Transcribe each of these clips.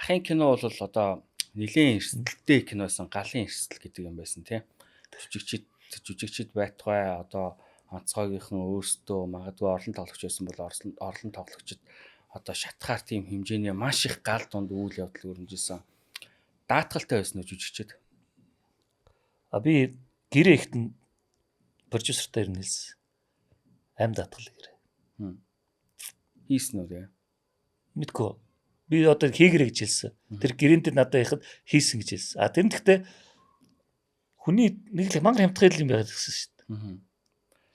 Ахын кино бол одоо нэлээд эрсдэлтэй кино байсан. Галын эрсдэл гэдэг юм байсан тий. Жүжигчид байтугай одоо онцгойгийнхан өөрсдөө магадгүй орлон тоглогч байсан бол орлон тоглогчид одоо шатхаар тийм хэмжээний маш их гал дунд үйл явдал өрнөжсэн. Даатгалтай байсан уу жүжигчид? А би гэрээ ихт нь продюсертай ирнэ хэлсэн. Ам даатгал гэрээ. Хийсэн үү тэгээ? Мэдгүй. Би одоо хийгэрэй гэж хэлсэн. Тэр гэрэн дээр надад яхад хийсэн гэж хэлсэн. А тэр нь гэхдээ хүний нэг л мангар хямдхан юм байгаад гэсэн шүү дээ.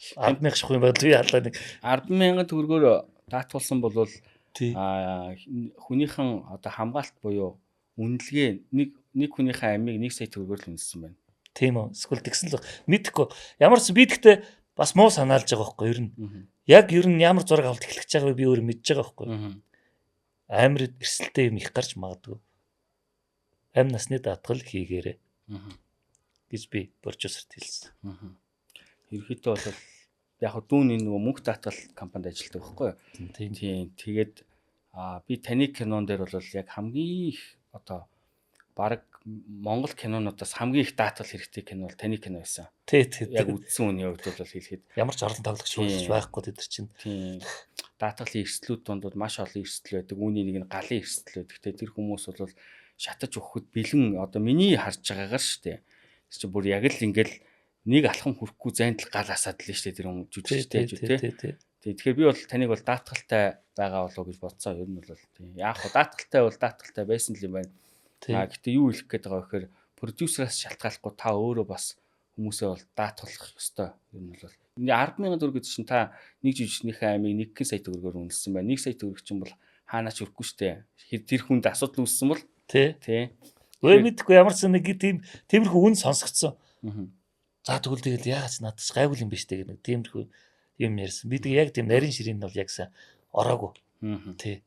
10,000 шах юм байл би халаа нэг 10,000 төгрөгөөр даатгуулсан бол а хүнийхэн одоо хамгаалт буюу үнэлгээ нэг хүнийхээ амийг 1 сая төгрөгөөр л үнэлсэн байна. Тийм үү. Эсвэл тэгсэн л мэдхгүй. Ямар ч би тэгтээ бас муу санаалж байгаа байхгүй ер нь. Яг ер нь ямар зураг авалт эхлэх гэж байгааг би өөрөө мэдж байгаа байхгүй. Амар эрсэлтэй юм их гарч магадгүй. Ам насны даатгал хийгээрэй гэж би продюсерт хэлсэн. Ерөнхийдөө бол яг дүүн энэ нөгөө мөнх даатгал компанид ажилладаг байхгүй юу? Тийм. Тэгээд би таны кинон дээр бол яг хамгийн их одоо баг Монгол кинонуудаас хамгийн их даатгал хэрэгтэй кино бол таны кино байсан. Тий, тий. Яг үдсэн үний хувьд бол хэлэхэд ямар ч орлон тоглогч болж байхгүй тэд нар чинь. Тийм. Даатгалын эрсдлүүд дунд маш олон эрсдэл байдаг. Үүний нэг нь галын эрсдэл байдаг. Тэр хүмүүс бол шатаж өгөхөд бэлэн одоо миний харж байгаагаар шүү дээ. Тэр чинь бүр яг л ингээл нэг алхам хүрэхгүй зайд л гал асаад л шүү дээ тэр хүн жүжигчтэй тий. Тэгэхээр би бол таныг бол даатгалтай байгаа болов уу гэж бодсон. Ер нь бол тийм. Яг хоо даатгалтай бол даатгалтай байсан л юм байна. А гэтээ юу хэлэх гээд байгаа вэ гэхээр продюсераас шалтгааллахгүй та өөрөө бас хүмүүсээ бол даатгалах ёстой. Ер нь бол 10,000 төгрөг гэдэг чинь та нэг жүжигчнийхээ амийг 1 сая төгрөгөөр үнэлсэн байна. 1 сая төгрөг чинь бол хаанаач өрөхгүй штэ. Тэр хүнд асуудал үүссэн бол тий. Тий. Өө мэдхгүй ямар ч нэг тийм тиймэрхүү үн сонсогдсон. За тэгвэл тэгэл яагаад ч надад ч гайгүй юм биш үү гэх нэг тиймэрхүү юм ярьсан. Би тэг яг тийм нарийн ширээнд бол яг сайн ороогүй. Тий.